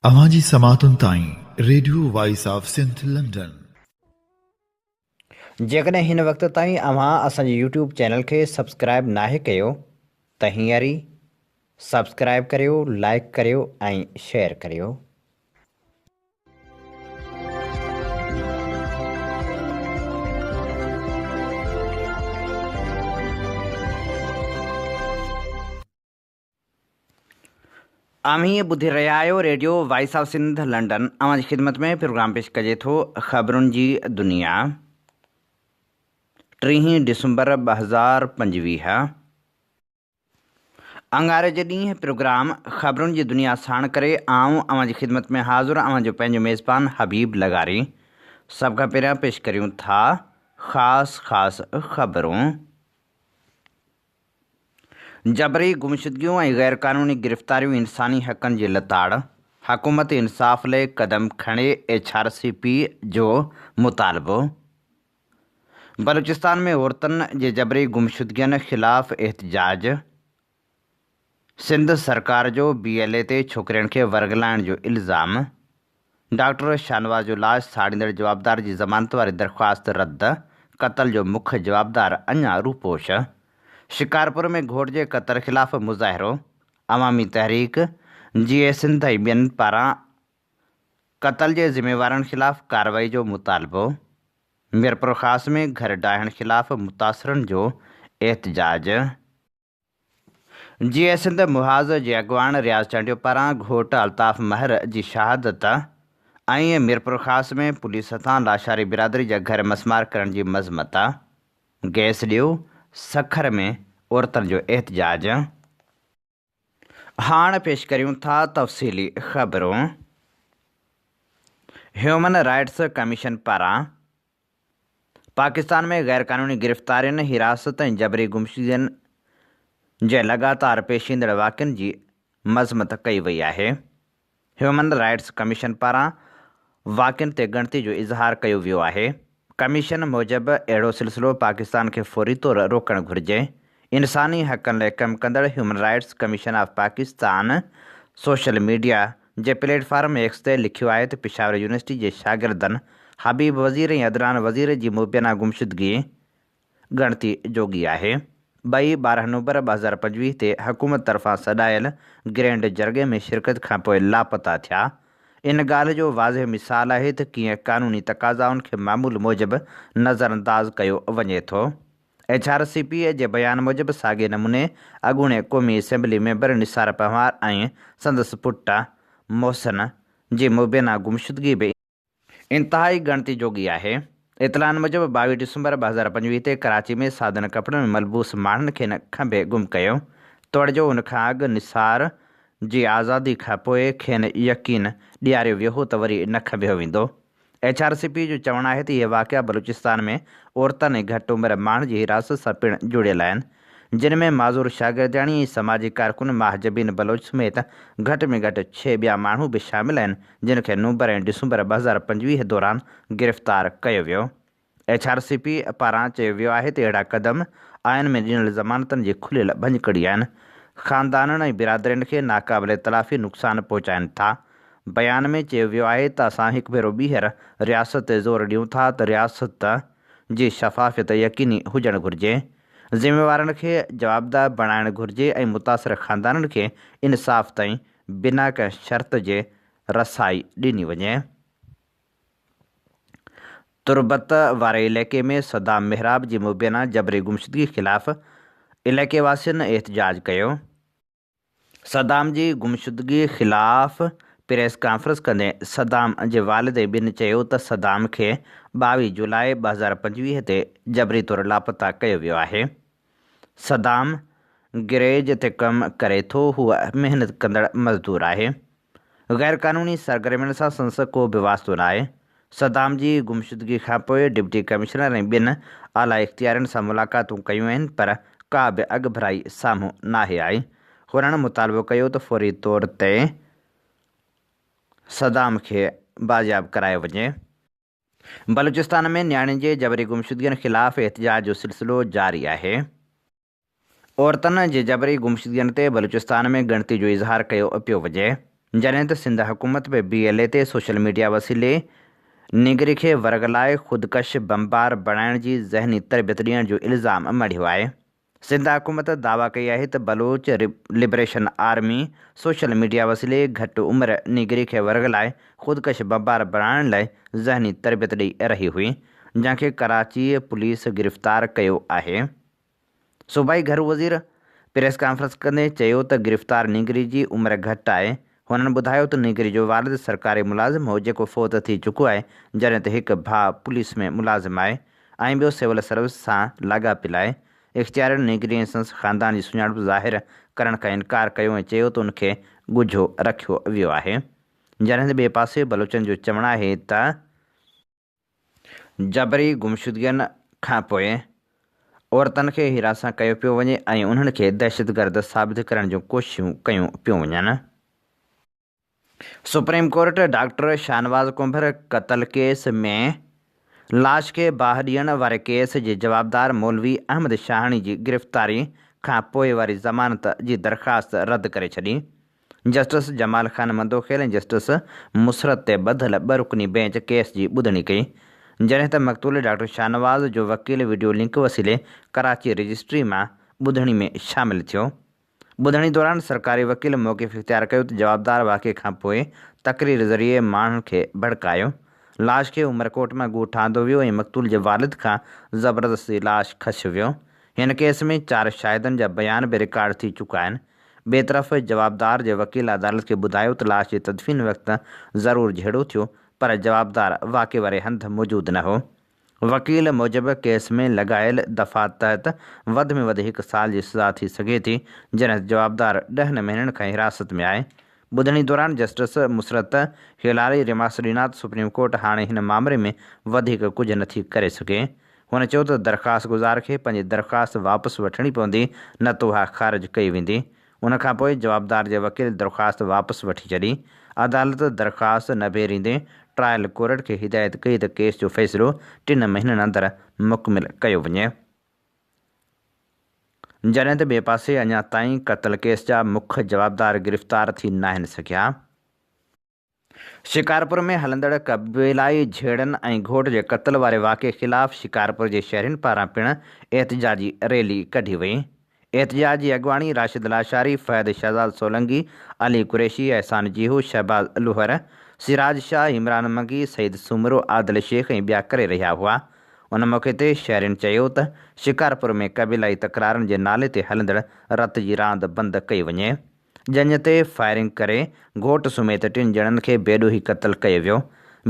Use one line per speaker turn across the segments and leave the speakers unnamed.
اوهان جي سماعتن تائين radio voice of Sindh London.
جيڪڏهن هن وقت تائين اوهان اسان جي يوٽيوب چينل کي سبسڪرائيب ناهي ڪيو ته هينئر ئي سبسڪرائيب ڪريو لائيڪ ڪريو ۽ شيئر ڪريو. اوهين ٻڌي رهيا آهيو radio voice of Sindh London اوهان جي خدمت ۾ پروگرام پيش ڪجي ٿو خبرن جي دنيا ٽيهين ڊسمبر 2025 اڱاري جي ڏينهن پروگرام خبرن جي دنيا ساڻ ڪري آئون اوهان جي خدمت ۾ حاضر اوهان جو پنهنجو ميزبان حبيب لغاري سڀ کان پهريان پيش ڪريون ٿا خاص خاص خبرون. جبري گمشدگيون ۽ غيرقانوني گرفتاريون انساني حقن جي لتاڙ، حڪومت انصاف لئه قدم کڻي، ايڇ آر سي پي جو مطالبو. بلوچستان ۾ عورتن جي جبري گمشدگين خلاف احتجاج، سنڌ سرڪار جو بي ايل اي تي ڇوڪرين کي ورغلائڻ جو الزام، ڊاڪٽر شاهنواز جو لاش ساڙيندڙ جوابدار جي ضمانت واري درخواست رد، قتل جو مک جوابدار اڃا روپوش. شڪارپور ۾ گهوٽ جي قتل خلاف مظاهرو، عوامي تحريڪ، جيئي سنڌ ۽ ٻين پاران قتل جي ذميوارن خلاف ڪارروائي جو مطالبو، ميرپورخاص ۾ گهر ڊاهڻ خلاف متاثرن جو احتجاج. جيئي سنڌ محاذ جي اڳواڻ رياض چانڊيو پاران گهوٽ الطاف مهر جي شهادت ۽ ميرپورخاص ۾ پوليس هٿان لاشاري برادري جا گهر مسمار ڪرڻ جي مذمت، گئس ڏيو سکر ۾ عورتن جو احتجاج. هاڻ پيش ڪريون ٿا تفصيلي خبرون. هيومن رائٽس ڪميشن پاران پاڪستان ۾ غيرقانوني گرفتارين، حراست ۽ جبري گمشدگين جي لڳاتار پيش ايندڙ واقعن جي مذمت ڪئي وئي آهي. هيومن رائٽس ڪميشن پاران واقعن تي ڳڻتي جو اظهار ڪيو ويو آهي. ڪميشن موجب اهڙو سلسلو پاڪستان کي فوري طور روڪڻ گهرجي. انساني حقن لاء ڪم ڪندڙ human rights commission of Pakistan social media جي پليٽ فارم ايڪس تي لکيو آهي ته پشاور يونيورسٽي جي شاگردن حبيب وزير ۽ عدنان وزير جي مبينا گمشدگي ڳڻتي جوڳي آهي. ٻئي 12 نومبر 2025 تي حڪومت طرفان سڏايل گرينڊ جرڳي ۾ شرڪت کانپوء لاپتا ٿيا. ان ڳالهه جو واضح مثال آهي ته ڪيئن قانوني تقاضائن کي معمول موجب نظرانداز ڪيو وڃي ٿو. ايڇ آر سي پي جي بيان موجب ساڳئي نموني اڳوڻي قومي اسيمبلي ميمبر نثار پنهوار ۽ سندس پٽ محسن جي مبينا گمشدگي به انتهائي ڳڻتي جوڳي آهي. اطلاعن موجب 22 ڊسمبر 2025 تي ڪراچي ۾ سادن ڪپڙن ۾ ملبوس ماڻهن کين کنڀي گم ڪيو توڙي جو ان کان اڳ نثار جي آزادي کانپوء کين يقين ڏياريو ويو هو ته وري نه کنڀيو ويندو. ايڇ آر سي پي جو چوڻ آهي ته اهي واقعا بلوچستان ۾ عورتن ۽ گهٽ عمر ماڻهن جي حراست سان پڻ جڙيل آهن، جن ۾ معذور شاگردياڻي ۽ سماجي ڪارڪن ماهه جبين بلوچ سميت گهٽ ۾ گهٽ ڇهه ٻيا ماڻهو به شامل آهن، جن کي نومبر ۽ ڊسمبر 2025 دوران گرفتار ڪيو ويو. ايڇ آر سي پي پاران چيو ويو آهي ته اهڙا قدم آئين ۾ ڏنل ضمانتن جي کليل ڀڃڪڙي آهن، خاندانن ۽ برادرين کي ناقابل تلافي نقصان پهچائين ٿا. بيان ۾ چيو ويو آهي ته اسان هڪ ڀيرو ٻيهر رياست تي زور ڏيون ٿا ته رياست جي شفافيت يقيني هجڻ گهرجي، ذميوارن کي جوابده بڻائڻ گهرجي ۽ متاثر خاندانن کي انصاف تائين بنا ڪنهن شرط جي رسائي ڏني وڃي. تربت واري علائقي ۾ صدام محراب جي مبينا جبري گمشدگي خلاف علائقي واسين احتجاج ڪيو. صدام جي گمشدگي خلاف پريس ڪانفرنس ڪندي صدام جي والد ۽ ٻين چيو ته صدام کي 22 جولاء 2025 تي جبري طور لاپتا ڪيو ويو آهي. صدام گريج تي ڪم ڪري ٿو، هو محنت ڪندڙ مزدور آهي. غيرقانوني سرگرمين سان سندس ڪو به واسطو ناهي. صدام جي گمشدگي کانپوء ڊپٽي ڪمشنر ۽ ٻين اعليٰ اختيارين سان ملاقاتون ڪيون آهن پر ڪا به اڳڀرائي سامهون ناهي آئي. هنن مطالبو ڪيو ته فوري طور تي صدام کي بازياب ڪرايو وڃي. بلوچستان ۾ نياڻين جي جبري گمشدگين خلاف احتجاج جو سلسلو جاري آهي. عورتن جي جبري گمشدگين تي بلوچستان ۾ ڳڻتي جو اظهار ڪيو پيو وڃي. جڏهن ته سنڌ حڪومت به بي ايل اي تي سوشل ميڊيا وسيلي نينگري کي ورغلائي خودڪش بمبار بڻائڻ جي ذهني تربيت ڏيڻ جو الزام مڙهيو آهي. سنڌ حڪومت دعويٰ ڪئي آهي ته Baloch liberation army social media وسيلي گهٽ عمر نينگري کي ورغلائي خودڪش بمبار بڻائڻ لاء ذهني تربيت ڏئي رهي هئي، جنهن کي ڪراچي پوليس گرفتار ڪيو آهي. صوبائي گهرو وزير پريس ڪانفرنس ڪندي چيو ته گرفتار نينگري جي عمر گهٽ آهي. هنن ٻڌايو ته نينگري جو والد سرڪاري ملازم هو جيڪو فوت ٿي چڪو آهي، جڏهن ته هڪ ڀاء پوليس ۾ ملازم آهي. ۽ ٻيو سول سروس سان لاڳاپيل آهي. اختيارين نينگري ۽ سندس خاندان جي سڃاڻپ ظاهر ڪرڻ کان انڪار ڪيو ۽ چيو ته ان کي ڳجهو رکيو ويو آهي. جڏهن ته ٻئي پاسي بلوچن جو چوڻ آهي ته جبري گمشدگين کانپوء عورتن کي هراسان ڪيو پيو وڃي ۽ انهن کي دهشتگرد ثابت ڪرڻ جون ڪوششون ڪيون پيون وڃن. سپريم ڪورٽ ڊاڪٽر شاهنواز ڪنڀر قتل ڪيس ۾ لاش کي باهه ڏيڻ واري ڪيس جي جوابدار مولوي احمد شاهاڻي جي گرفتاري کان پوء واري ضمانت جي درخواست رد ڪري ڇڏي. جسٽس جمال خان مندوخيل ۽ جسٽس مسرت تي ٻڌل ٻه رڪني بئنچ ڪيس جي ٻڌڻي ڪئي، جڏهن ته مقتول ڊاڪٽر شاهنواز جو وڪيل وڊيو لنڪ وسيلي ڪراچي رجسٽري مان ٻڌڻي ۾ شامل ٿيو. ٻڌڻي دوران سرڪاري وڪيل موقف اختيار ڪيو ته جوابدار واقعي کانپوء تقرير ذريعي ماڻهن کي ڀڙڪايو، لاش کي عمرڪوٽ مان ڳوٺ آندو ويو ۽ مقتول جي والد کان زبردستي لاش کسيو ويو. هن ڪيس ۾ چار شاهدن جا بيان به رڪارڊ ٿي چڪا آهن. ٻئي طرف جوابدار جي وڪيل عدالت کي ٻڌايو ته لاش جي تدفين وقت ضرور جهيڙو ٿيو پر جوابدار واقعي واري هنڌ موجود نه هو. وڪيل موجب ڪيس ۾ لڳايل دفعا تحت وڌ ۾ وڌ هڪ سال جي سزا ٿي سگهي ٿي، جڏهن ته جوابدار ڏهن مهينن کان حراست ۾ آهي. ٻڌڻي دوران جسٽس مسرت هلالي ريمارڪس ڏنا ته سپريم ڪورٽ هاڻي هن مامري ۾ وڌيڪ ڪجهه نٿي ڪري سگهي. هن چيو ته درخواست گذار کي پنهنجي درخواست واپس وٺڻي پوندي نه ته اها خارج ڪئي ويندي. ان کانپوء جوابدار جي وڪيل درخواست واپس وٺي ڇڏي. عدالت درخواست نبيريندي ٽرائل ڪورٽ کي هدايت ڪئي ته ڪيس جو فيصلو ٽن مهينن اندر مڪمل ڪيو وڃي. جڏهن ته ٻئي پاسي اڃا تائين قتل ڪيس جا مک جوابدار گرفتار ٿي ناهن سگهيا. شڪارپور ۾ هلندڙ قبيلائي جهيڙن ۽ گهوٽ جي قتل واري واقعي خلاف شڪارپور جي شهرين پاران پڻ احتجاجي ريلي ڪڍي وئي. احتجاج جي اڳواڻي راشد لاشاري، فهد شهزاد سولنگي، علي قريشي، احسان جيهو، شهباز لوهر، سراج شاهه، عمران منگي، سعيد سومرو، عادل شيخ ۽ ٻيا ڪري رهيا هئا. ان موقعي تي شهرين چيو ته شڪارپور ۾ قبيلائي تڪرارن جي نالي تي هلندڙ رت جي راند بند ڪئي وڃي. ڄڃ تي فائرنگ ڪري گهوٽ سميت ٽن ڄڻن کي بيڏوهي قتل ڪيو ويو.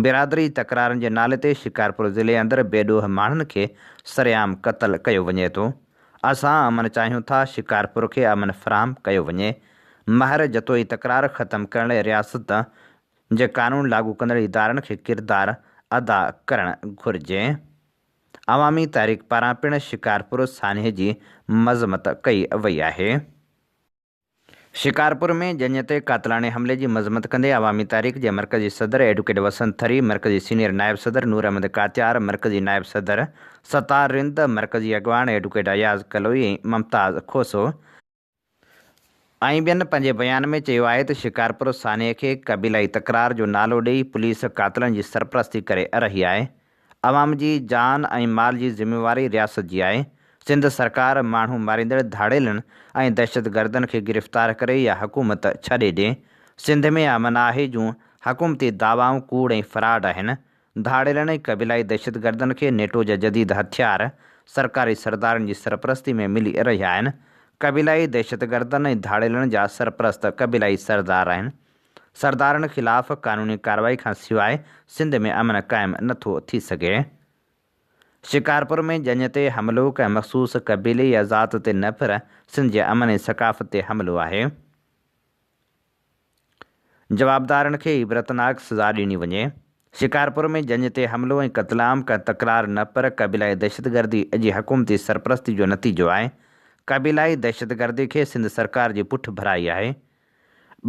برادري تڪرارن جي نالي تي شڪارپور ضلعي اندر بيڏوهه ماڻهن کي سرعام قتل ڪيو وڃي ٿو. اسان امن چاهيون ٿا، شڪارپور کي امن فراهم ڪيو وڃي. مهر جتوئي تڪرار ختم ڪرڻ لاء رياست جي قانون لاڳو ڪندڙ ادارن کي ڪردار ادا ڪرڻ گهرجي. عوامي تحريڪ پاران پڻ شڪارپور سانحي جي مذمت ڪئي وئي آهي. شڪارپور ۾ ڄڃ تي قاتلاڻي حملي جي مذمت ڪندي عوامي تحريڪ جي مرڪزي صدر ايڊوڪيٽ وسنت ٿري، مرڪزي سينيئر نائب صدر نور احمد ڪاتيار، مرڪزي نائب صدر ستار رند، مرڪزي اڳواڻ ايڊوڪيٽ اياز ڪلوئي ۽ ممتاز کوسو ۽ ٻين پنهنجي بيان ۾ چيو آهي ته شڪارپور سانحي کي قبيلائي تڪرار جو نالو ڏئي پوليس قاتلن جي سرپرستي ڪري رهي آهي، عوام جي جان ۽ مال جي ذميواري رياست جي آهي، سنڌ سرڪار ماڻهو ماريندڙ ڌاڙيلن ۽ دهشتگردن کي گرفتار ڪري يا حڪومت ڇڏي ڏي، سنڌ ۾ امن آهي جون حڪومتي دعوائون ڪوڙ ۽ فراڊ آهن، ڌاڙيلن ۽ قبيلائي دهشتگردن کي نيٽو جا جديد هٿيار سرڪاري سردارن جي سرپرستي ۾ ملي رهيا آهن، قبيلائي دهشتگردن ۽ ڌاڙيلن جا سرپرست قبيلائي سردار آهن. سردارن خلاف قانوني ڪارروائي کان سواء سنڌ ۾ امن قائم نه ٿو ٿي سگهي. شڪارپور ۾ ڄڃ تي حملو ڪنهن مخصوص قبيلي يا ذات تي نه پر سنڌ جي امن ۽ ثقافت تي حملو آهي. جوابدارن کي عبرتناڪ سزا ڏني وڃي. شڪارپور ۾ ڄڃ تي حملو ۽ قتلام ڪنهن تڪرار نه پر قبيلائي دهشتگردي جي حڪومتي سرپرستي جو نتيجو آهي. قبيلائي دهشتگردي کي سنڌ سرڪار جي پٺڀرائي آهي.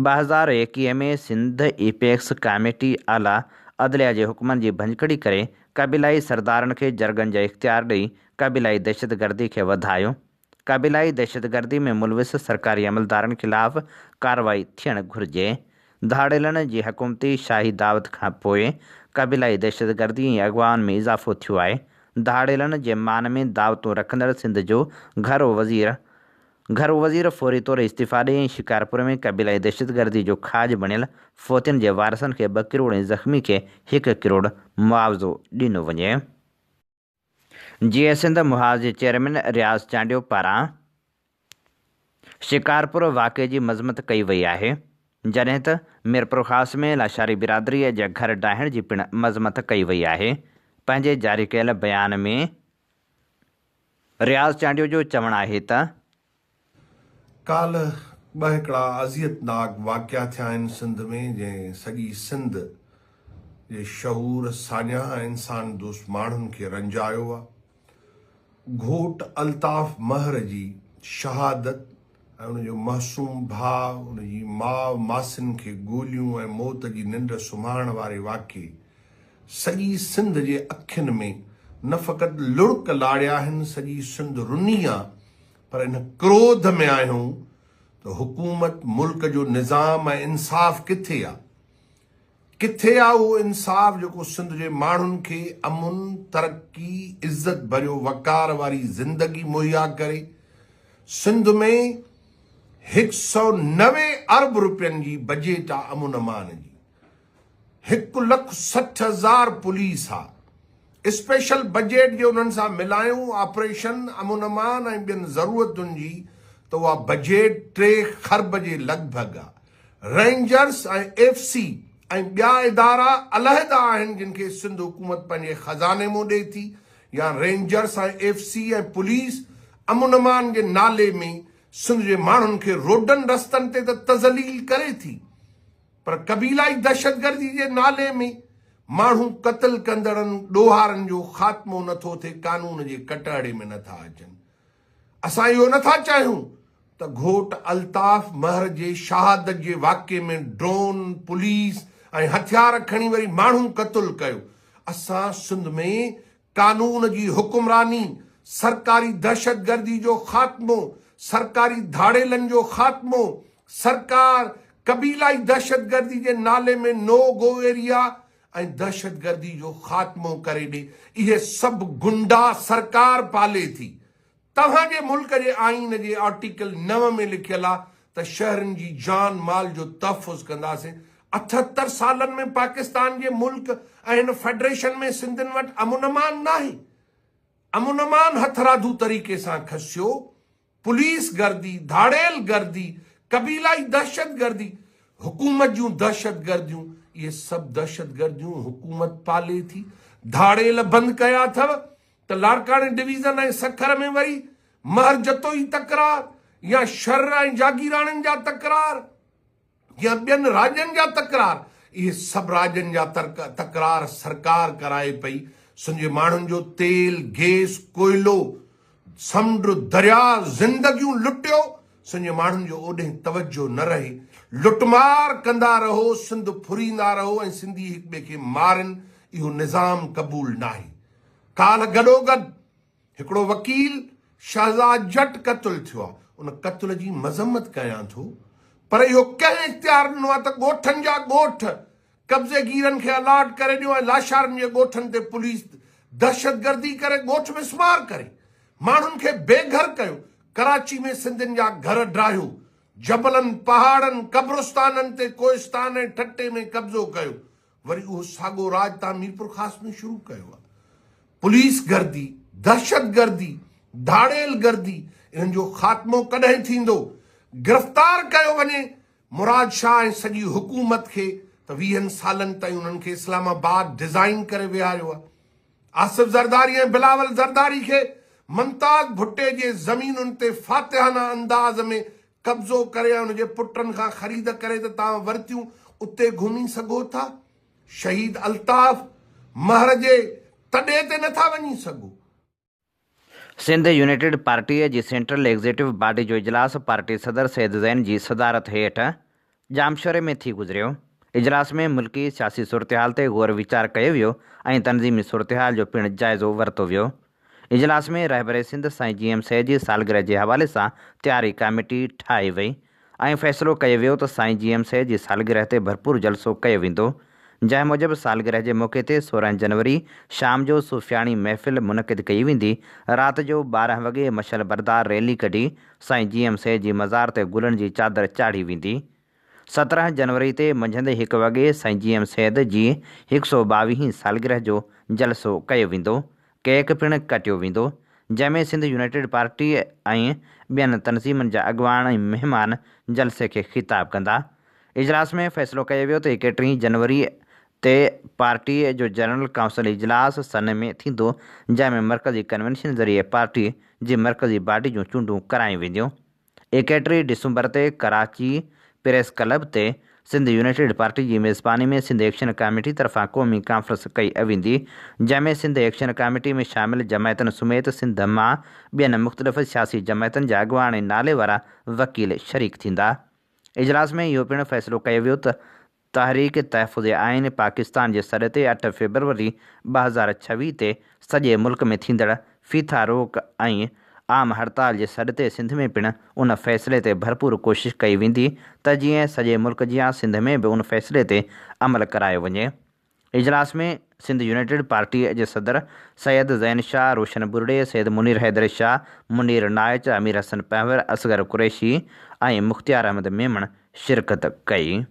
2021 ۾ سنڌ ايپيڪس ڪاميٽي اعليٰ عدليه جي حڪمن جي ڀڃڪڙي ڪري قبيلائي سردارن کي جرڳن جا اختيار ڏئي قبيلائي دهشتگردي کي وڌايو. قبيلائي دهشتگردي ۾ ملوث سرڪاري عملدارن خلاف ڪارروائي ٿيڻ گهرجي. ڌاڙيلن جي حڪومتي شاهي دعوت کان پوء قبيلائي دهشتگردي ۽ اغوائن ۾ اضافو ٿيو آهي. ڌاڙيلن جي مان ۾ دعوتون رکندڙ سنڌ جو گهرو وزير گهرو وزير فوري طور استعيفا ڏئي ۽ شڪارپور ۾ قبيلائي دهشتگردي جو کاڄ بڻيل فوتين جي وارثن کي ٻه ڪروڙ ۽ زخمي کي هڪ ڪروڙ معاوضو ڏنو وڃي. جيئي سنڌ محاذ جي چيئرمين رياض چانڊيو پاران شڪارپور واقعي جي مذمت ڪئي وئي آهي، جڏهن ته ميرپورخاص ۾ لاشاري برادري جي گهر ڊاهڻ جي پڻ مذمت ڪئي وئي آهي. پنهنجي جاري ڪيل بيان ۾ رياض چانڊيو جو چوڻ آهي ته.
ڪالهه ٻه هڪڙا اذيتناڪ واقعا ٿيا آهن سنڌ ۾ جنهن سڄي سنڌ جي شعور، ساڃاهه ۽ انسان دوست ماڻهن کي رنجايو آ. گهوٽ الطاف مهر جي شهادت ۽ ان جو معصوم ڀاء، ان جي ماء، ماسين کي گوليون ۽ موت جي ننڊ سمهارڻ واري واقعي سڄي سنڌ جي اکين ۾ نه فقط لڙڪ لاڙيا آهن، سڄي سنڌ رني آ پر ان ڪروڌ ۾ آهيون ته حڪومت، ملڪ جو نظام ۽ انصاف ڪٿي آ؟ ڪٿي آ اهو انصاف جيڪو سنڌ جي ماڻهن کي امن، ترقي، عزت ڀريو وقار واري زندگي مهيا ڪري؟ سنڌ ۾ هڪ سئو 90 ارب روپين جي بجيٽ آ امن امان جي. 1,60,000 پوليس آ. اسپيشل بجيٽ جي انهن سان ملايون آپريشن، امن امان ۽ ٻين ضرورتن جي ته اها بجيٽ 3 کرب جي لڳ ڀڳ آ. رينجرس ۽ ايف سي ۽ ٻيا ادارا علحده آهن جن کي سنڌ حڪومت پنهنجي خزاني مون ڏئي ٿي يا رينجرس ۽ ايف سي ۽ پوليس امن امان جي نالي ۾ سنڌ جي ماڻهن کي روڊن رستن تي ته تذليل ڪري ٿي پر قبيلائي دهشتگردي جي نالي ۾ ماڻهو قتل ڪندڙن ڏوهارن جو خاتمو نه ٿو ٿئي، قانون جي ڪٽهڙي ۾ نه ٿا اچن. اسان اهو نه ٿا چاهيون ته گهوٽ الطاف مهر جي شهادت جي واقعي ۾ ڊرون، پوليس ۽ هٿيار کڻي وري ماڻهو قتل ڪيو. اسان سنڌ ۾ قانون جي حڪمراني، سرڪاري دهشتگردي جو خاتمو، سرڪاري ڌاڙيلن جو خاتمو، سرڪار قبيلائي دهشتگردي جي نالي ۾ نو گو ايريا ۽ دهشتگردي جو خاتمو ڪري ڏي، اهي سڀ گنڊا سرڪار پالي ٿي. توهان جي ملڪ جي آئين جي آرٽيڪل 9 ۾ لکيل آ ته شهرين جي جان مال جو تحفظ ڪنداسين. 78 سالن ۾ پاڪستان جي ملڪ ۽ هن فيڊريشن ۾ سنڌين وٽ امن امان ناهي. امن امان هٿراڌو طريقي سان کسيو، پوليس گردي، ڌاڙيل گردي، قبيلائي دهشتگردي، حڪومت جون دهشتگرديون، اهي سڀ دهشتگرديون حڪومت پالي ٿي. ڌاڙيل بند ڪيا اٿو ته لاڙڪاڻي ڊويزن ۽ سکر ۾ وري مهر جتوئي تڪرار يا شھر ۽ جاگيراڻين جا تڪرار يا ٻين راڄن جا تڪرار، اهي سڀ راڄن جا تڪرار سرڪار ڪرائي پئي. سنڌ جي ماڻهن جو تيل، گيس، ڪوئلو، سمنڊ، درياء، زندگيون لٽيو، سنڌ جي ماڻهن جو اوڏهين توجهه نه رهي. لٽمار ڪندا رهو، سنڌ ڦريندا رهو ۽ سنڌي هڪ ٻئي کي مارين، اهو نظام قبول ناهي. ڪالهه گڏوگڏ هڪڙو وڪيل شهزاد جٽ قتل ٿيو آهي، ان قتل جي مذمت ڪيان ٿو، پر اهو ڪنهن اختيار ڏنو آهي ته ڳوٺن جا ڳوٺ قبضيگيرن کي الاٽ ڪري ڏيو ۽ لاشارن جي ڳوٺن تي پوليس دهشتگردي ڪري ڳوٺ مسمار ڪري ماڻهن کي بي گهر ڪيو، ڪراچي ۾ سنڌين جا گهر ڊاهيو، جبلن، پهاڙن، قبرستانن تي ڪوهستان ۽ ٺٽي ۾ قبضو ڪيو، وري اهو ساڳو راڄ تان ميرپورخاص ۾ شروع ڪيو آهي. پوليس گردي، دهشت گردي، ڌاڙيل گردي انهن جو خاتمو ڪڏهن ٿيندو؟ گرفتار ڪيو وڃي مراد شاهه ۽ سڄي حڪومت کي ته ويهن سالن تائين انهن کي اسلام آباد ڊزائين ڪري ويهاريو آهي. آصف زرداري ۽ بلاول زرداري کي ممتاز ڀٽي جي زمينن تي فاتحانه انداز ۾ قبضو ڪري ۽ ان جي پٽن کان خريد ڪري ته توهان ورتيون اتي گهمي سگهو ٿا؟ شهيد الطاف مهر جي تڏي تي نٿا وڃي سگهو؟
سنڌ يونائيٽيڊ پارٽيء جي سينٽرل ايگزيڪٽو باڊي جو اجلاس پارٽي صدر سيد زين جي صدارت هيٺ ڄامشوري ۾ ٿي گذريو. اجلاس ۾ ملڪي سياسي صورتحال تي غور ويچار ڪيو ويو ۽ تنظيمي صورتحال جو پڻ جائزو ورتو ويو. اجلاس ۾ رهبر سنڌ سائين جي ايم سيد جي سالگرهه جي حوالي سان تياري ڪاميٽي ٺاهي وئي. ۽ فيصلو ڪيو ويو ته سائين جي ايم سيد جي سالگرهه تي ڀرپور جلسو ڪيو ويندو، جنهن موجب سالگرهه جي موقعي تي 16 جنوري شام جو صوفياڻي محفل منعقد ڪئي ويندي، رات جو 12 وڳي مشعل بردار ريلي ڪڍي سائين جي ايم سيد جي مزار تي گلن جي چادر چاڙهي ويندي. 17 جنوري تي منجهند هڪ وڳي سائين جي ايم سيد جي هڪ سئو ٻاويهين سالگرهه جو جلسو ڪيو ويندو، ڪيڪ پڻ ڪٽيو ويندو، جنهن ۾ سنڌ يونائيٽيڊ پارٽي ۽ ٻين تنظيمن جا اڳواڻ ۽ مهمان جلسي کي خطاب ڪندا. اجلاس ۾ فيصلو ڪيو ويو ته ايڪٽيهين جنوري تي پارٽي جو جنرل ڪائونسل اجلاس سن ۾ ٿيندو، جنهن ۾ مرڪزي ڪنوينشن ذريعي پارٽي جي مرڪزي باڊي جون چونڊون ڪرايون وينديون. ايڪٽيهه ڊسمبر تي ڪراچي پريس ڪلب تي سنڌ يونائيٽيڊ پارٽي جي ميزباني ۾ سنڌ ايڪشن ڪاميٽي طرفان قومي ڪانفرنس ڪئي ويندي، جنهن ۾ سنڌ ايڪشن ڪاميٽي ۾ شامل جماعتن سميت سنڌ مان ٻين مختلف سياسي جماعتن جا اڳواڻ ۽ نالي وارا وڪيل شريڪ ٿيندا. اجلاس ۾ اهو پڻ فيصلو ڪيو ويو ته تحريڪ تحفظ آئين پاڪستان جي سڏ تي 8 فيبروري 2026 تي سڄي ملڪ ۾ ٿيندڙ ڦيٿا روڪ ۽ عام هڙتال جي سڏ تي سنڌ ۾ پڻ ان فيصلي تي ڀرپور ڪوشش ڪئي ويندي ته جيئن سڄي ملڪ جيان سنڌ ۾ به ان فيصلي تي عمل ڪرايو وڃي. اجلاس ۾ سنڌ يونائيٽيڊ پارٽي جي صدر سيد زين شاهه، روشن ٻرڙي، سيد منير حيدر شاهه، منير نائچ، امير حسن پنهور، اصغر قريشي ۽ مختيار احمد ميمڻ شرڪت ڪئي.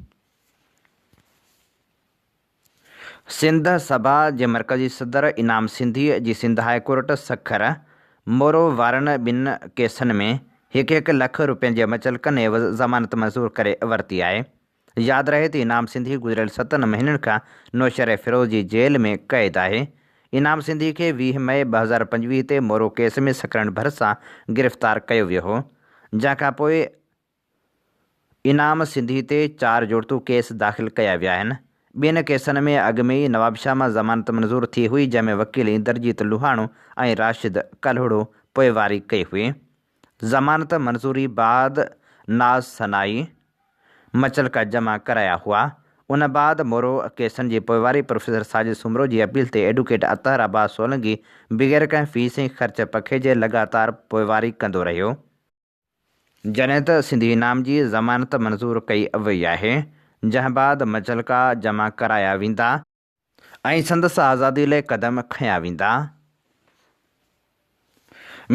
سنڌ سڀا جي مرڪزي صدر انعام سنڌيء جي سنڌ هاء ڪورٽ سکر مورو وارن ٻن ڪيسن ۾ هڪ هڪ لک روپين جي مچلڪن عيوض ضمانت منظور ڪري ورتي آهي. ياد رهي ته انعام سنڌي گذريل ستن مهينن کان نوشهريفيروز جي جيل ۾ قيد آهي. انعام سنڌي کي 20 مئي 2025 تي مورو ڪيس ۾ سڪرنڊ ڀرسان گرفتار ڪيو ويو هو، جنهن کانپوء انعام سنڌي تي چار جوڙتو ڪيس داخل ڪيا ويا آهن. ٻين ڪيسن ۾ اڳ ۾ ئي نوابشاهه مان ضمانت منظور ٿي هئي جنهن ۾ وڪيل اندرجيت لوهاڻو ۽ راشد ڪلهوڙو پوئواري ڪئي هئي. ضمانت منظوري بعد ناز ثنائي مچلڪا جمع ڪرايا هئا. ان بعد مورو ڪيسن جي پوئواري پروفيسر ساجد سومرو جي اپيل تي ايڊوڪيٽ اطهر عباس سولنگي بغير ڪنهن فيس ۽ خرچ پکي جي لڳاتار پوئواري ڪندو رهيو. جڏهن ته سنڌي انعام جي ضمانت منظور ڪئي وئي آهي، جنهن بعد مچلڪا جمع ڪرايا ويندا ۽ سندس آزادي لاء قدم کنيا ويندا.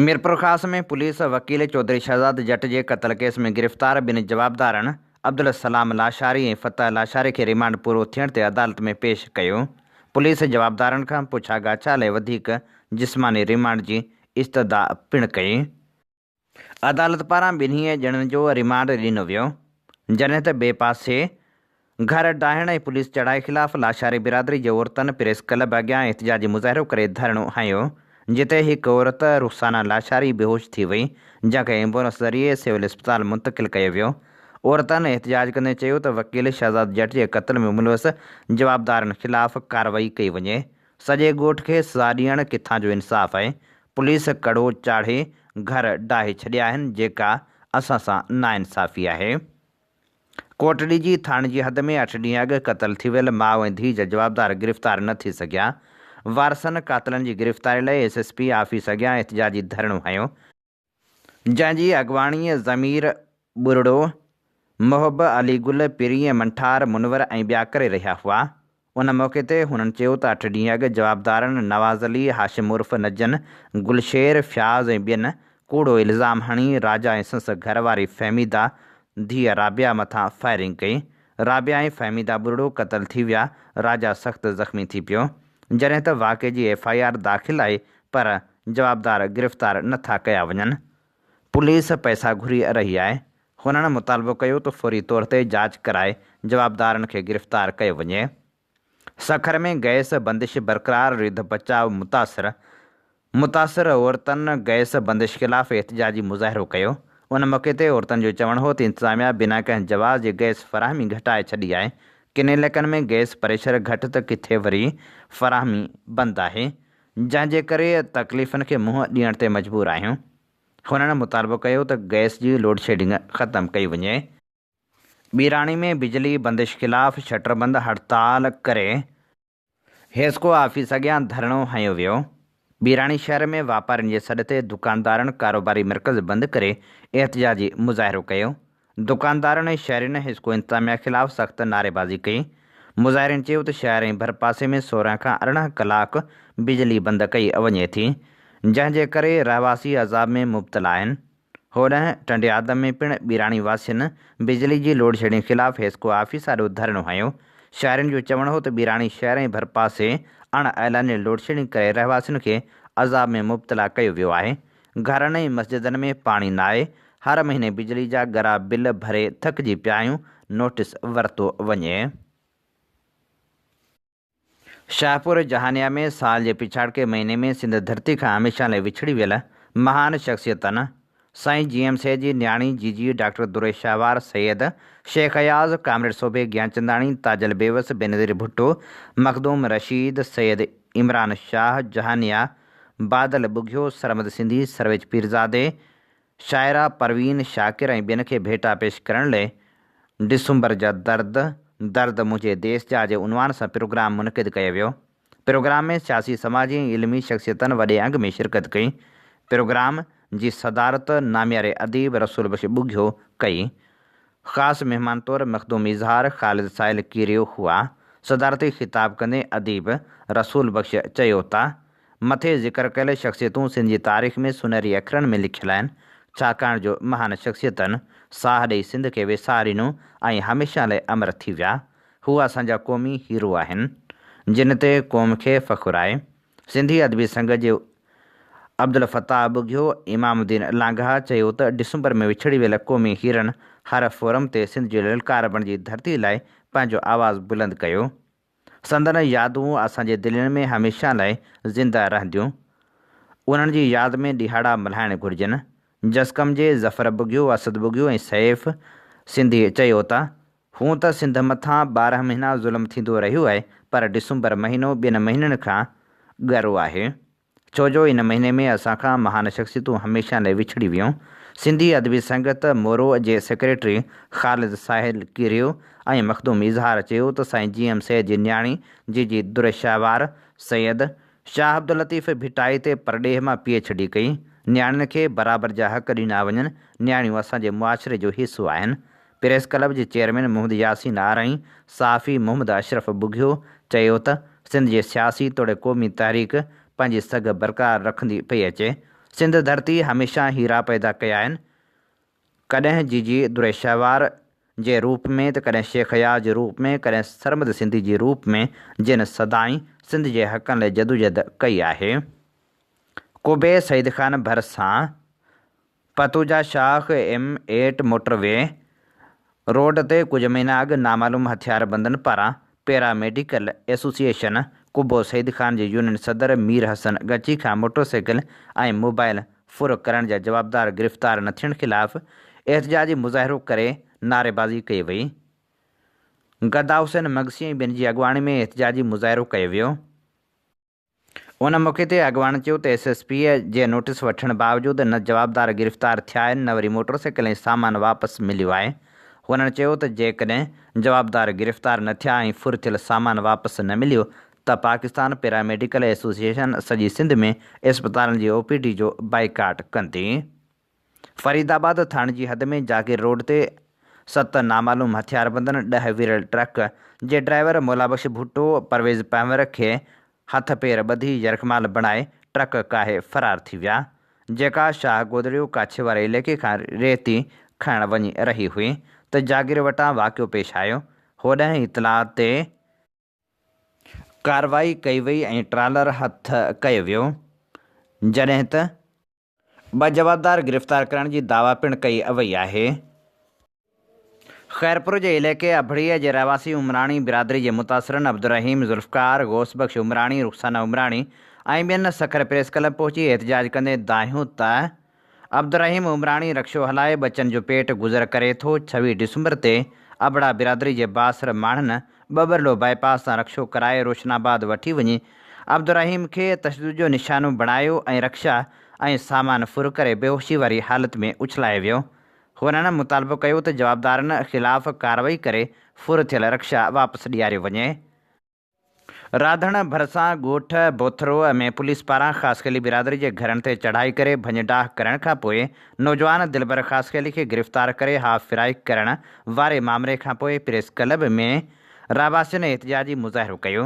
ميرپورخاص ۾ پوليس وڪيل چوڌري شهزاد جٽ جي قتل ڪيس ۾ گرفتار ٻن جوابدارن عبدالسلام لاشاري ۽ فتح لاشاري کي ريمانڊ پورو ٿيڻ تي عدالت ۾ پيش ڪيو. پوليس جوابدارن کان پڇا ڳاڇا لاء وڌيڪ جسماني ريمانڊ جي استدعا پڻ ڪئي. عدالت پاران ٻنهي ڄڻن جو ريمانڊ ڏنو ويو، جڏهن ته ٻئي پاسي گهر ڊاهڻ ۽ پوليس چڙهائي خلاف لاشاري برادري جي عورتن پريس ڪلب اڳيان احتجاجي مظاهرو ڪري ڌرڻو هنيو، جتي هڪ عورت رخسانه لاشاري بيهوش ٿي وئي، جنهن کي ايمبولنس ذريعي سول اسپتال منتقل ڪيو ويو. عورتن احتجاج ڪندي چيو ته وڪيل شهزاد جٽ جي قتل ۾ ملوث جوابدارن خلاف ڪارروائي ڪئي وڃي، سڄي ڳوٺ کي سزا ڏيڻ ڪٿان جو انصاف آهي، پوليس ڪڙو چاڙهي گهر ڊاهي ڇڏيا آهن جيڪا اسان سان ناانصافي آهي. ڪوٽڏيجي ٿاڻي جي حد ۾ اٺ ڏينهن اڳ قتل ٿي ويل ماء ۽ ڌيء جا جوابدار گرفتار نه ٿي سگهيا، وارثن قاتلن جي گرفتاري لاء ايس ايس پي آفيس اڳيان احتجاجي ڌرڻو هنيو، جنهن جي اڳواڻي ضمير ٻرڙو، محب علي گل، پرينء منٺار، منور ۽ ٻيا ڪري رهيا هئا. ان موقعي تي هنن چيو ته اٺ ڏينهن اڳ جوابدارن نواز علي، هاشم عرف نجن، گلشير، فياض ۽ ٻين ڪوڙو الزام هڻي راجا ۽ سندس گهر واري فهميده ڌيء رابعه مٿان فائرنگ ڪئي. رابعه ۽ فهميده ٻرڙو قتل ٿي ويا، راجا سخت زخمي ٿي پيو. جڏهن ته واقعي جي ايف I R داخل آهي پر جوابدار گرفتار نه ٿا ڪيا وڃن، پوليس پئسا گهري رهي آهي، هنن مطالبو ڪيو ته فوري طور تي جاچ ڪرائي جوابدارن کي گرفتار ڪيو وڃي. سکر ۾ گئس بندش برقرار رڌ بچاء متاثر متاثر عورتن گئس بندش خلاف احتجاجي مظاهرو ڪيو، ان موقعي تي عورتن جو چوڻ هو ته انتظاميا بنا ڪنهن جواز جي گئس فراهمي گهٽائي ڇڏي آهي، ڪن علائقن ۾ گئس پريشر گهٽ ته ڪٿي وري فراهمي بند آهي، جنهن جي ڪري تڪليفن کي منهن ڏيڻ تي مجبور آهيون. هنن مطالبو ڪيو ته گئس جي لوڊشيڊنگ ختم ڪئي وڃي. ٻيراڻي ۾ بجلي بندش خلاف شٽربند هڙتال ڪري حيسڪو آفيس اڳيان ڌرڻو هنيو ويو. ٻيراڻي شهر ۾ واپارين جي سڏ تي دڪاندارن ڪاروباري مرڪز بند ڪري احتجاجي مظاهرو ڪيو. دڪاندارن ۽ شهرين حيسڪو انتظاميا خلاف سخت نعريبازي ڪئي. مظاهرين چيو ته شهر ۽ ڀرپاسي ۾ 16 کان 18 ڪلاڪ بجلي بند ڪئي وڃي ٿي، جنهن جي ڪري رهواسي عذاب ۾ مبتلا آهن. هوڏانهن ٽنڊي آدم ۾ پڻ ٻيراڻي واسين بجلي جي لوڊشيڊنگ خلاف حيسڪو آفيس آڏو ڌرڻو هنيو. شهرين جو چوڻ هو ته ٻيراڻي شهر ۽ ڀرپاسي اڻ اعلانيل لوڊشيڊنگ ڪري رهواسين کي عذاب ۾ مبتلا ڪيو ويو آهي. گهرن ۽ مسجدن ۾ پاڻي ناهي، هر مهيني بجلي جا ڳرا بل ڀري ٿڪجي پيا آهيون، نوٽيس ورتو وڃي. شاهپور جهانيا ۾ سال جي پڇاڙڪي مهيني ۾ سنڌ ڌرتي کان هميشه لاء وڇڙي ويل مهان شخصيتن سائين جي ايم سيد جي نياڻي جيجي ڊاڪٽر دريش شاهوار سيد، شيخ اياز، ڪامريڊ سوڀي گيانچنداڻي، تاجل بيوس، بينظير ڀٽو، مخدوم رشيد، سيد عمران شاهه جهانيا، بادل ٻگهيو، سرمد سنڌي، سرويچ پيرزادي، شاعره پروين شاڪر ۽ ٻين کي ڀيٽا پيش ڪرڻ لئه ڊسمبر جا درد، درد منهنجي ديس جا جي عنوان سان پروگرام منعقد ڪيو ويو. پروگرام ۾ سياسي، سماجي ۽ علمي شخصيتن وڏي انگ ۾ شرڪت ڪئي. پروگرام جي صدارت نامياري اديب رسول بخش ٻگهيو ڪئي. خاص مهمان طور مخدوم اظهار خالد سائل ڪيريو هئا. صدارتي خطاب ڪندي اديب رسول بخش چيو ته، مٿي ذڪر ڪيل شخصيتون سنڌ جي تاريخ ۾ سونهري اکرن ۾ لکيل آهن، ڇاڪاڻ جو مهان شخصيتن ساهه ڏئي سنڌ کي ويساهه ڏنو ۽ هميشه لاء امر ٿي ويا. هو اسان جا قومي هيرو آهن، جن تي قوم کي فخر آهي. سنڌي ادبي سنگت جي عبدالفتاح ٻگهيو، امام الدين لانگاهه چيو ته ڊسمبر ۾ وڇڙي ويل قومي هيرن هر فورم تي سنڌ جي للڪار بڻجي ڌرتي لاء پنهنجو آواز بلند ڪيو. سندن يادون اسان جي دلين ۾ هميشه لاء زنده رهنديون. انهن جي ياد ۾ ڏهاڙا ملهائڻ گهرجن. جسقم جي ظفر ٻگهيو، اسد ٻگهيو ۽ سيف سنڌي چيو ته هونء ته سنڌ مٿان 12 مهينا ظلم ٿيندو رهيو آهي پر ڊسمبر مهينو ٻين مهينن کان ڳرو آهي. ڇو جو ان مهيني ۾ اسان کان مهان شخصيتون هميشه لاء وڇڙي ويون. سنڌي ادبي سنگت مورو جي سيڪريٽري خالد ساحل ڪيريو ۽ مخدوم اظهار چيو ته سائين جي ايم سيد جي نياڻي جيجي درشهوار سيد شاهه عبداللطيف ڀٽائي تي پرڏيهه مان پي ايڇ ڊي ڪئي. نياڻين کي برابر جا حق ڏنا وڃن، نياڻيون اسان جي معاشري جو حصو آهن. پريس ڪلب جي چيئرمين محمد ياسين آرائين، صحافي محمد اشرف ٻگهيو چيو ته سنڌ جي سياسي توڙي قومي تحريڪ پنهنجي سگهه برقرار رکندي پئي اچي. سنڌ ڌرتي هميشه هيرا پيدا ڪيا آهن، ڪڏهن جيجي دريشهوار جي روپ ۾ ته ڪڏهن شيخ اياز جي روپ ۾، ڪڏهن سرمد سنڌي جي روپ ۾ جن سدائين سنڌ جي حقن لاء جدوجهد ڪئي آهي. قبي سعيد خان ڀرسان پتوجا شاخ M eight motorway road تي ڪجهه مهينا اڳ نامعلوم هٿياربندن پاران پيرا ميڊيڪل ايسوسيئيشن قبو سعيد خان جي يونين صدر مير حسن ڳچي کان موٽرسائيڪل ۽ موبائل ڦر ڪرڻ جا جوابدار گرفتار نه ٿيڻ خلاف احتجاجي مظاهرو ڪري نعريبازي ڪئي وئي. گدا حسين مگسي ۽ ٻين جي اڳواڻي ۾ احتجاجي مظاهرو ڪيو ويو. ان موقعي تي اڳواڻن چيو ته ايس ايس پي جي نوٽيس وٺڻ باوجود نه جوابدار گرفتار ٿيا آهن نه وري موٽر سائيڪل ۽ سامان واپس مليو آهي. هنن چيو ته جيڪڏهن جوابدار گرفتار نه ٿيا ۽ ڦر ٿيل سامان واپس نه مليو ته پاڪستان پيراميڊيڪل ايسوسيئيشن سڄي سنڌ ۾ اسپتالن جي او پي ڊي جو بائيڪاٽ ڪندي. فريد آباد ٿاڻي جي حد ۾ جاگير روڊ تي ست نامعلوم هٿياربندن ڏهه ويلر ٽرڪ جي ڊرائيور مولابخش ڀٽو، پرويز پنهور کي هٿ پير ٻڌي يرغمال بڻائي ٽرڪ ڪاهي فرار ٿي ويا، جيڪا شاهه گودڙيو ڪاڇي واري علائقي کان ريتي کڻڻ وڃي رهي هئي ته جاگير وٽان واقعو پيش آيو، هوڏانهن اطلاع تي ڪارروائي ڪئي وئي ۽ ٽرالر هٿ ڪيو ويو، جڏهن ته. ٻه جوابدار گرفتار ڪرڻ جي دعويٰ پڻ ڪئي وئي آهي. خيرپور جي علائقي اڀڙيء جي رهواسي عمراڻي برادري جي متاثرن عبدالرحيم، ذوالفقار، غوث بخش عمراڻي، رخسانه عمراڻي ۽ ٻين سکر پريس ڪلب پهچي احتجاج ڪندي دانهيو ته عبدالرحيم عمراڻي رڪشو هلائي ٻچن جو پيٽ گذر ڪري ٿو، 26 ڊسمبر تي ابڙا برادري جي بااثر ماڻهن ٻٻرلو بائي پاس تان رڪشو ڪرائي روشن آباد وٺي وڃي عبدالرحيم کي تشدد جو نشانو بڻايو ۽ رڪشا ۽ سامان ڦر ڪري بيهوشي واري حالت ۾ اڇلائي ويو. هنن مطالبو ڪيو ته جوابدارن خلاف ڪارروائي ڪري ڦر ٿيل رڪشا واپس ڏياريو وڃي. راڌڻ ڀرسان ڳوٺ بوٿرو ۾ پوليس پاران خاصخيلي برادري جي گهرن تي چڙهائي ڪري ڀڃ ڊاهه ڪرڻ کانپوء نوجوان دلبر خاصخيلي کي گرفتار ڪري هاف فرائي ڪرڻ واري مامري کانپوء پريس ڪلب ۾ رهواسين احتجاجي مظاهرو ڪيو.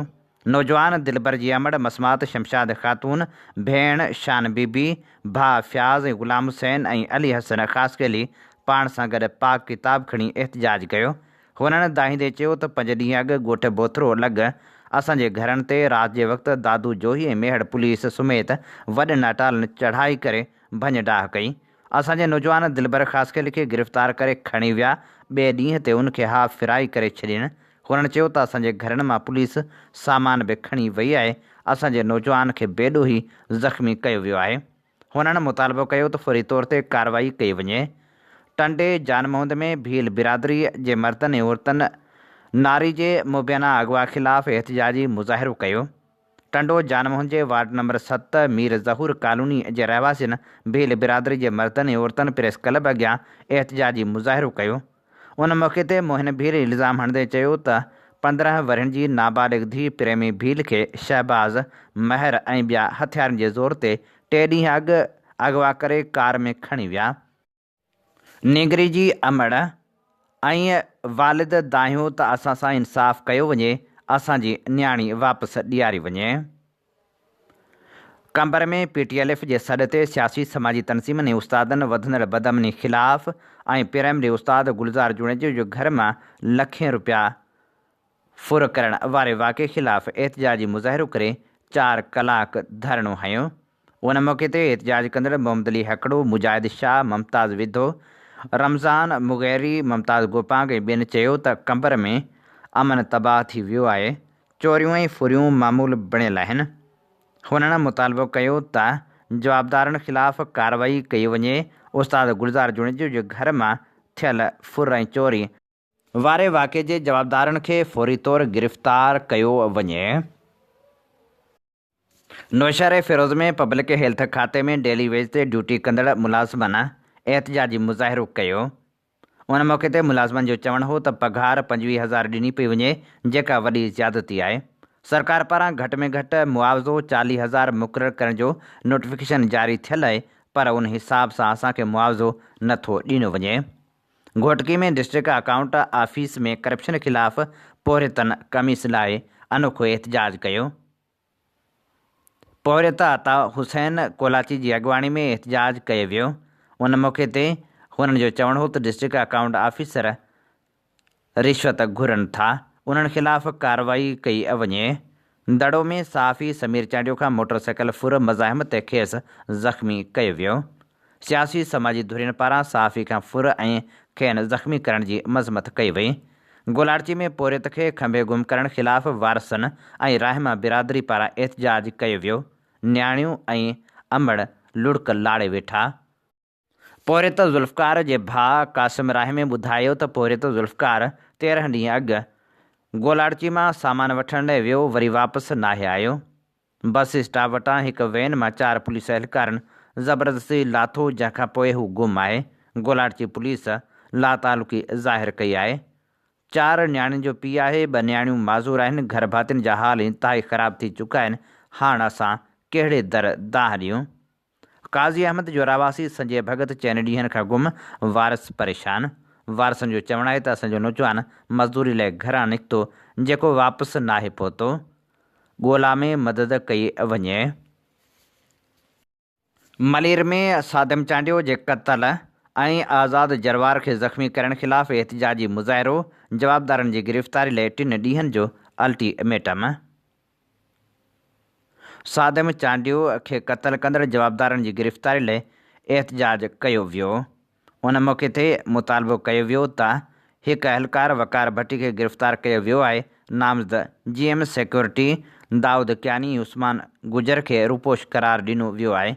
نوجوان دلبر جي امڙ مسمات شمشاد خاتون، ڀيڻ شان بي بي، ڀاء فياض ۽ غلام حسين ۽ علي حسن خاصخيلي پاڻ سان گڏ پاڪ ڪتاب کڻي احتجاج ڪيو. هنن دانهيندي چيو ته پنج ڏينهن اڳ ڳوٺ بوٿرو لڳ اسان جي گهرن تي رات جي وقت دادو جوهي ۽ ميهڙ پوليس سميت وڏن اٽالن چڙهائي ڪري ڀڃ ڊاهه ڪئي. اسان جي نوجوان دلبر خاصخيلي کي گرفتار ڪري کڻي ويا، ٻئي ڏينهن تي ان کي هاف فرائي ڪري ڇڏين. هنن چيو ته اسان جي گهرن مان پوليس سامان به کڻي وئي آهي، اسان جي نوجوان کي بيڏوهي زخمي ڪيو ويو آهي. هنن مطالبو ڪيو ته فوري طور تي ڪارروائي ڪئي وڃي. ٽنڊي جان محمد ۾ ڀيل برادري جي مردن ۽ عورتن ناري جي مبينا اغوا خلاف احتجاجي مظاهرو ڪيو. ٽنڊو جان محمد جي وارڊ نمبر ست مير ظهور ڪالوني جي رهواسين ڀيل برادري جي مردن ۽ عورتن پريس ڪلب اڳيان احتجاجي مظاهرو ڪيو. ان موقعي تي موهن ڀيل الزام هڻندي چيو ته 15 ورهين جي نابالغ ڌيء پريمي ڀيل کي شهباز مهر ۽ ٻيا هٿيارن جي زور تي ٽي ڏينهن اڳ اغوا ڪري ڪار ۾ کڻي ويا. نينگري جي امڙ ۽ والد دانهيو ته اسان سان انصاف ڪيو وڃي، اسان جي نياڻي واپس ڏياري وڃي. Qambar ۾ P T L F جي سڏ تي سياسي سماجي تنظيمن ۽ استادن وڌندڙ بدامني خلاف ۽ پرائمري استاد گلزار جوڻيجو جو گهر مان لکين روپيا ڦر ڪرڻ واري واقعي خلاف احتجاجي مظاهرو ڪري چار ڪلاڪ ڌرڻو هنيو. ان موقعي تي احتجاج ڪندڙ محمد علي هڪڙو، مجاهد شاهه، ممتاز وڌو، رمضان مغيري، ممتاز گوپانگ ۽ ٻين چيو ته قمبر ۾ امن تباهه ٿي ويو آهي، چوريون ۽ ڦريون معمول بڻيل آهن. هنن مطالبو ڪيو ته جوابدارن خلاف ڪارروائي ڪئي وڃي، استاد گلزار جوڻيجو جي گهر مان ٿيل ڦر ۽ چوري واري واقعي جي جوابدارن کي فوري طور گرفتار ڪيو وڃي. نوشهري فيروز ۾ پبلڪ هيلٿ کاتي ۾ ڊيلي ويج تي ڊيوٽي ڪندڙ ملازمن احتجاجي مظاهرو ڪيو. ان موقعي تي ملازمن جو چوڻ هو ته پگهار 25 هزار ڏني پئي وڃي جيڪا وڏي زيادتي آهي. سرڪار پاران گهٽ ۾ گهٽ معاوضو 40 هزار مقرر ڪرڻ جو نوٽيفڪيشن جاري ٿيل آهي پر ان حساب سان اسان کي معاوضو نه ٿو ڏنو وڃي. Ghotki ۾ district account office ۾ corruption خلاف پورهيتن قميص لاهي انوکو احتجاج ڪيو. پورهيت عطا حسين ڪولاچي جي اڳواڻي ۾ احتجاج ڪيو ويو. ان موقعي تي هنن جو چوڻ هو ته ڊسٽرڪٽ اڪائونٽ آفيسر رشوت گهرن ٿا، انهن خلاف ڪارروائي ڪئي وڃي. دڙو ۾ صحافي سمير چانڊيو کان موٽر سائيڪل ڦر مزاحمت تي کيس زخمي ڪيو ويو. سياسي سماجي ڌرين پاران صحافي کان ڦر ۽ کين زخمي ڪرڻ جي مذمت ڪئي وئي. گولاڙچي ۾ پورهيت کي کنڀي گم ڪرڻ خلاف وارثن ۽ راهما برادري پاران احتجاج ڪيو ويو، نياڻيون ۽ امڙ لڙڪ لاڙي ويٺا. پورهيت ذوالفقار جي ڀاء قاسم راهمي ٻڌايو ته پورهيت ذوالفقار 13 ڏينهن اڳ گولاڙچي مان سامان وٺڻ لاء ويو وري واپس ناهي آيو. بس اسٽاپ وٽان هڪ وين مان چار پوليس اهلڪارن زبردستي لاٿو جنهن کان پوء هو گم آهي، گولاڙچي پوليس لاتعلقي ظاهر ڪئي آهي. چار نياڻين جو پيء آهي، ٻه نياڻيون معذور آهن، گهر ڀاتين جا حال انتهائي خراب ٿي چڪا آهن، هاڻ اسان ڪهڙي در دانهن ڏيون؟ قاضي احمد جو رهواسي سنجي ڀڳت چئن ڏينهن کان گم، وارث پريشان. وارثن جو چوڻ آهي ته اسان جو نوجوان مزدوري لاء گهران نڪتو جيڪو واپس ناهي پهتو، ڳولا ۾ مدد ڪئي وڃي. ملير ۾ صادم چانڊيو جي قتل ۽ آزاد جروار کي زخمي ڪرڻ خلاف احتجاجي مظاهرو، جوابدارن جي گرفتاري لاء ٽن ڏينهن جو الٽي ميٽم. صادم چانڊيو کي قتل ڪندڙ جوابدارن جي گرفتاري لاء احتجاج ڪيو ويو. ان موقعي تي مطالبو ڪيو ويو ته هڪ اهلڪار وقار ڀٽي کي گرفتار ڪيو ويو آهي، نامزد G M security Dawood Kiyani ۽ Usman Gujjar کي روپوش قرار ڏنو ويو آهي،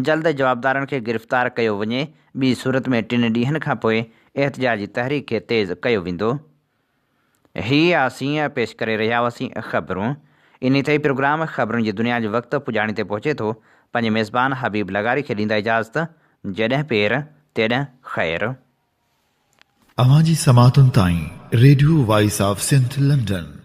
جلد جوابدارن کي گرفتار ڪيو وڃي، ٻي صورت ۾ ٽن ڏينهن کانپوء احتجاجي تحريڪ کي تيز ڪيو ويندو. هي اسين پيش ڪري رهيا هئاسين خبرون. انهي تي پروگرام خبرن جي دنيا جو وقت پڄاڻي تي پهچي ٿو. پنهنجي ميزبان حبيب لغاري کي ڏيندا اجازت. جڏهن پير تيڏهن خير.
اوهان جي سماعتن تائين radio voice of Sindh London.